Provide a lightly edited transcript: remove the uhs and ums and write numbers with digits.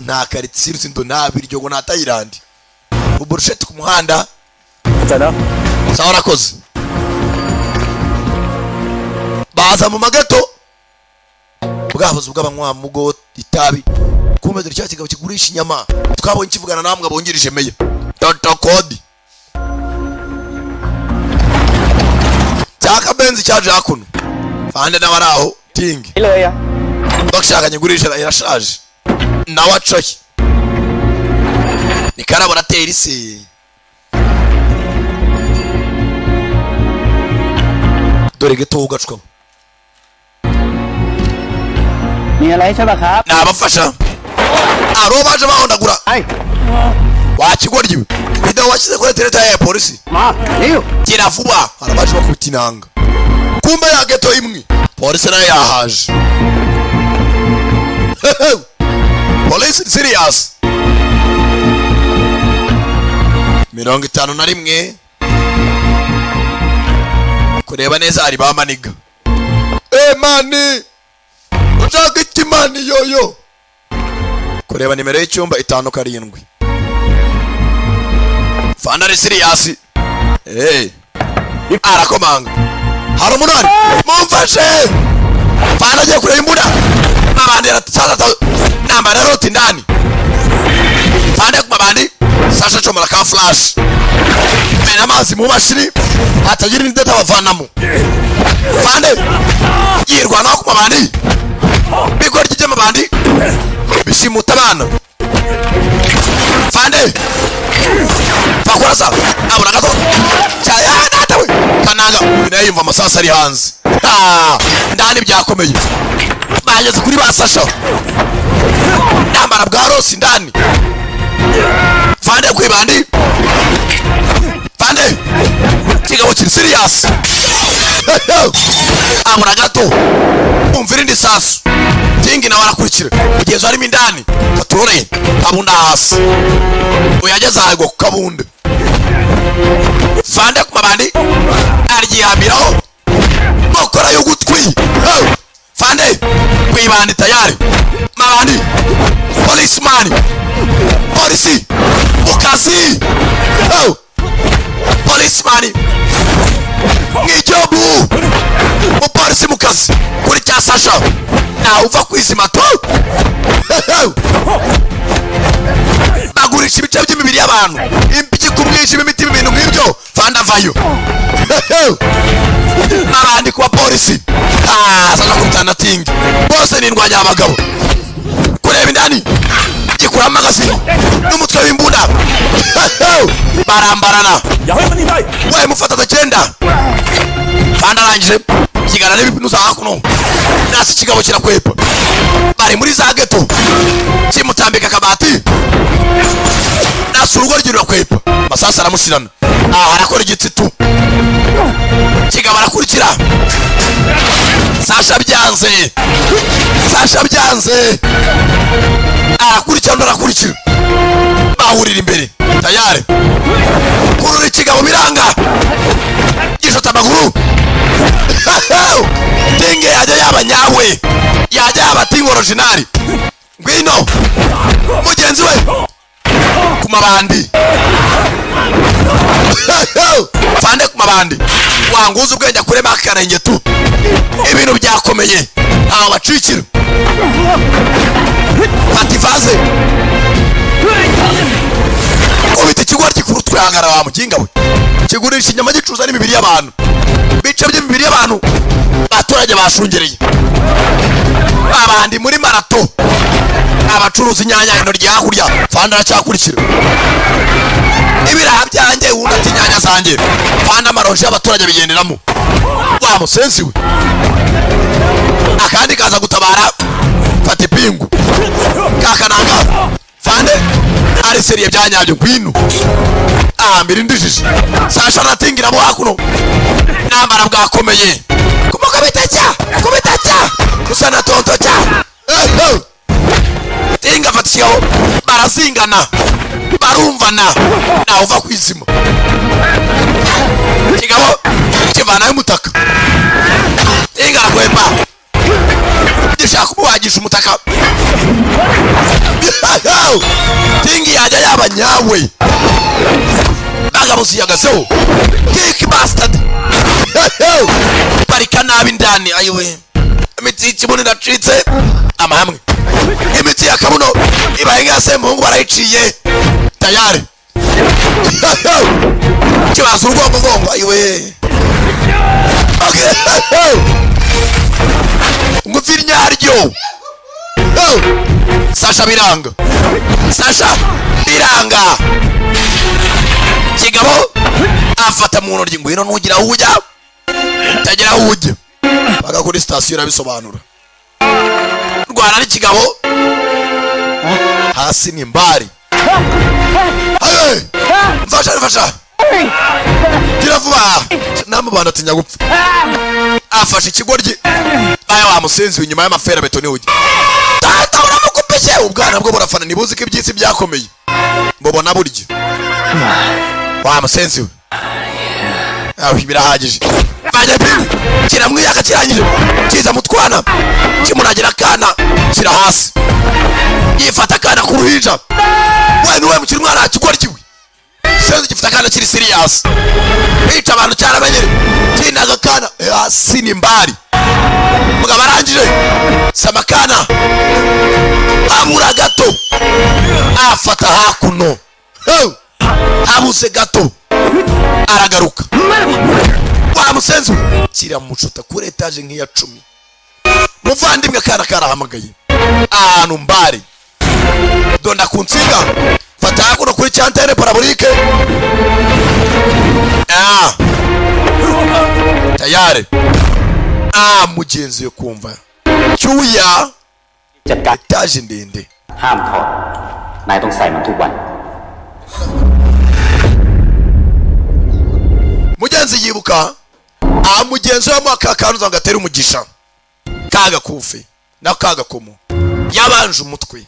Nta karitsiye urusindo, nta biryo, ngo nta Tayilandi, uburusheti ku muhanda. 在呢。 Sawa, urakoze. Baza mu magato bwa buzu bw'abanywamugo itabi. Kumbe dore cya kigabo kigurisha inyama twabonye kivugana namwe bungirije meya Toto Kodi cya kabenzi cyaje hakuno. Fande nawe ari aho tingi. เลยอ่ะ Bakishaka nyigurisha, irashaje. Nawe acaye ni karaborateri se. Dore geto ugacwamo. มีอะไรใช่ป่ะครับ Nabafasha aro baje bahondagura. ไอ้ Wakigoryi video washyize kuri internet ya polisi. มาเร็ว Gira vuba, harabaje bakubita inanga. Kumbe ya geto imwe polisi nayo yahaje. Polisi serious. 51 kureba neza hari ba maniga. Eh mani, ushaka iki mani? Yoyo kureba nimero y'icyumba 57. Fandari serious. Hey, arakomanga, hari umunani, mumfashe. Fanda agiye kureba imbunda mabandi sasa nambara roti ndani. Fande ku mabandi, sasha comora ka flash, mena amazi mu mashini hatagira indeta bavanamo. Fande yirwanaho ku mabandi, bigoryi by'amabandi bishimuta abana. Fande bakurasa, abura gato cyaya data we kananga. Uyu nawe yumva amasasu ari hanze. Ah, ndani byakomeye, bageze kuri ba Sasha. Ntambara bwa rosi ndani. Fande kwibandi, fande kigabo kiri serious. Abura gato, umva irindi sasu. Tingi nawe arakurikira kugeza harimo indani katurore kabunda hasi. Uyageze ahagwa ku kabunda. Fande ku mabandi aryihambiraho nkokora y'ugutwi. Hey! Fande kwibandi tayari, mabandi, policeman, polisi mu kazi. Hey! Policeman mw'igihugu, umupolisi mu kazi kuri cya Sasha, ntawe uva ku izima tu. Bagurisha ibice by'imibiri y'abantu, impyiko, umwijima, imitima, ibintu nk'ibyo. Fanda avayo n'abandi ku bapolisi. Ah, Sasha kubitana tingi bose ni indwanya abagabo. Kureba indani, gikura amagazini n'umutwe w'imbunda, barambarana. อย่าให้มันหนีไป We mufata agenda. Kandi arangije kigana n'ibintu za hakuno nasi. Ikigabo kirakwepa, bari muri za geto, kimutambika akabati nasi, urugo rwirakwepa, amasasu aramushirana. Aha arakora igitsitu, kigabo arakurikira Sasha. Byanze, Sasha byanze, arakurikira undi arakurikira, bahurira imbere tayari. Kurura ikigabo biranga, gishota amaguru. Tinge yajya yaba nyawe, yajya yaba tinge original. Ngwino mugenzi we ku mabandi, fande ku mabandi, wanguza ubwenge akuremo akarenge tu. Ibintu byakomeye, ntawe bacikira. Fata ivaze, kubita ikigoryi ku rutwe, hangara wa muginga we. Kigurisha inyama, gicuruza n'imibiri y'abantu, bice by'imibiri y'abantu. Abaturage bashungereye abandi muri marato, abacuruza inyanya, intoryi hakurya. Fanda aracyakurikira. Ibiraha byanjye, undi ati inyanya zanjye. Fanda amaronji y'abaturage bigenderamo. Wa musensi we, akandi kaza gutabara, fata ipingu kakananga. Fande ari sérieux byanyabyo. Ngwino ahambira indijiji. Sasha aratingira mo hakuno, nambara bwakomeye. Kumukubita cya kubita cya gusa na tonto cya. Eh, eh. Tinga afata ikigabo, barazingana, barumvana, ntawe uva ku izima. Kigabo kivanayo umutaka, tinga arakwepa, gishaka kumubagisha umutaka. Yo! Tingi yajya yaba nyawe. Bagabo ziyagazeho. Kick bastard. Yo! Parika nabi ndani, ayiwe. Imitsi y'ikibuno iracitse. Amahamwe. Imitsi ya kabuno ibaye nka semuhungu barayiciye. Tayari. Yo! Kibaza urwongogongo, ayiwe. Okay. Ngufi nyaryo. Oh! Sasha biranga, Sasha biranga. Kigabo afata mu ntoryi, ngwino, ntugira aho ujya, utagira aho ujya paka kuri sitasiyo. Irabisobanura rwana n'ikigabo hasi ni mbari. Hey! Mfasha, mfasha, gira vuba. Namubanda atinya gupfa, afashe ikigoryi aya wa musenzi inyuma y'amafera beto niwe ujya. Tata uramukupije. Ubwana bwo burafana, ntibuzi ko iby'isi byakomeye, mubona burya wa musenzi we. Aho birahagije, bajya pingu kiramwiyaka, kirangije kiza mutwana, kimunagira akana, kira hasi, yifata akana ku ruhinja. We niwe mukiri umwana kigoryi we senzi, gifite akana kiri serious, kwica abantu cyaramenyere, kinaga akana hasi ni mbari. Mugabo arangije sama akana, habura gato afata hakuno. Hey! Habuze gato aragaruka wa musenzi we, kiramucuta kuri etaje nk'iya 10. Muvandimwe, akana karahamagaye ahantu mbari, donda ku nsinga, fata hakuno kuri cya antenne parabolique. Ah. Tayari ah, mugenzi we kumva cyuya. จัดการ Etaje ndende. ห้ามถอด นายต้องใส่มันทุกวัน Mugenzi yibuka aha, mugenzi we amuha akantu ngo atere umugisha, kagakufe na kagakomo yabanje umutwe.